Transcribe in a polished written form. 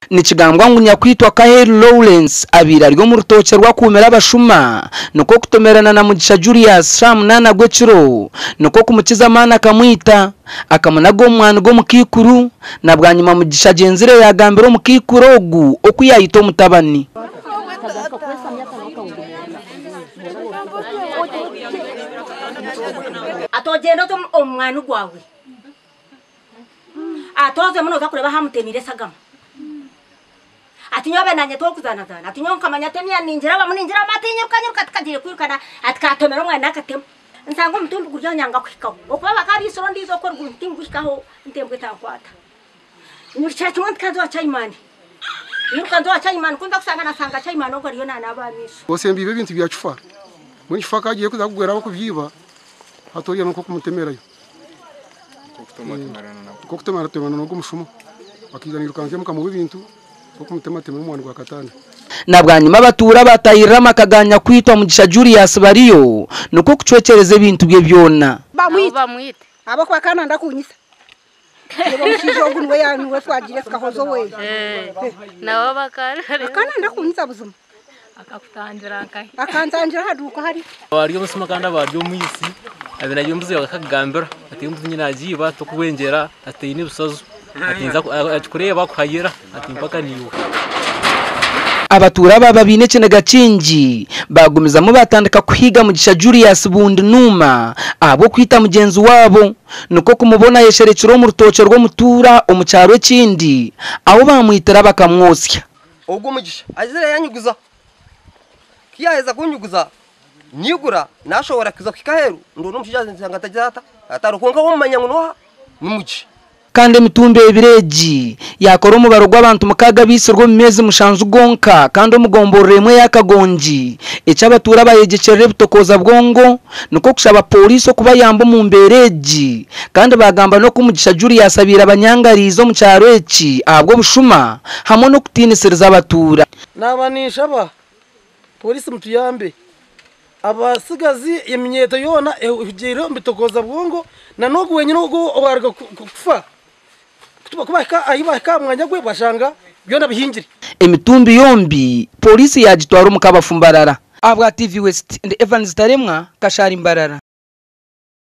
Nikigambwa ngu nyakwitwa Kaheru Lawrence abaire ari omu rutookye rw'akuumire abashuma nikwo kutomerana na Mugisha Julius shaaha munaana gw'ekiro nikwo kumukiza amaani akamwita akamunaga omu mwani gw'omukaikuru na bwanyima Mugisha agyenzire yaagambira omukaikuru ogu oku yaayita omutabani. Ati ogyende ote omu mwani gwawe. Ati ozemu noza kureeba ahu amutemeire esagama. Ati nyowe abe nanye twokuzanazaana. Ati nyowe nkamanya ati emiya ningirabamu ningirabamu ati nyiruka nyiruka tikagiire kwirukana ati katomera omwana nakatema. Nsanga omutumbi guri aho nyanga kuhikaho. Okuba bakaba baitsire ondiijo okwo eruguru tinguhikaho nti embwa etankwata. Nyirukira kimwe nti kanze owa chaimani. Nyiruka nza owa chaimani ku nza kushanga nashanga chaimani ogwo ariyo nanaaba aha maisho. Osembiibe ebintu bya kifa. Mbwenu kifa ka agiye kuza kugwera ab'okubyiba, hati oriya n'okwokumutemerayo. Nk'okutemeratemerana n'ogwo mushuma. Akaija nairukanzya mukama w'ebintu nk'okumutematemera omwani gwa kataana. Na bwanyima abatuura baatahirira amaka ga nyakwitwa Mugisha Julius bariyo nikwo kucwekyereza ebintu bye byona. Bamwite ahabw'okuba akaba nanda kunyitsa. Reeba omushaija ogu niwe niwe twagiire tukahoza oweye. Akaba nanda kunyitsa buzima. Akakutangira nkahi? Akantangira aha duuka hari. Aba ari omusuma kandi aba ari omwitsi, abaire ari embuzi akakugambira ati embuzi nyine nagiiba tokubwengyera ati eine ebisazo ati ninza akikureeba akuhayira ati mpaka naiwe. Abatuura baaba baine ekiniga kingi, baagumizamu baatandika kuhiiga Mugisha Julius Bundi Nuuma ahabw'okwita mugyenzi waabo, nikwo kumubona ayesherekire omu rutookye rw'omutuura omu kyaro ekindi ahu baamwitira bakamwotsya. Ogwo Mugisha aizire yanyiguza. Ku yaaheza kunyiguza, nyigura, naashohora kuza kuhika aheeru, ndoora omushaija nshanga atagira ata? Atariho. Kwonka waamumanya ngu n'oha? Ni Mugisha. Kandi emitumbi ebiri egi yaakora omubaro gw'abantu mukaaga abaitsirwe omu meezi mushanju gonka kandi omu gomborora emwe eya Kagongi. Eki abatuura bayegyekyerera ebitokooza bwongo nikwo kushaba pooriisi okubayamba omu mbeera egi kandi baagamba n'oku Mugisha Julius abaire abanyangariize omu kyaro eki ahabw'obushuma hamwe n'okutiinisiriza abatuura. Naaba ninshaba pooriisi mutuyambe Abatsigazi eminyeeto yoona ehugiire omu bitokooza bwongo na n'ogu wenyini ogu owaaruga kufa ku bahika ahi bahika aha mwanya gwe bashanga byona bihingire. Emitumbi yombi Pooriisi yaagitwara omu Kabafu Mbarara. Ahabwa TV West, ndi Evans Taremwa, Kashari Mbarara.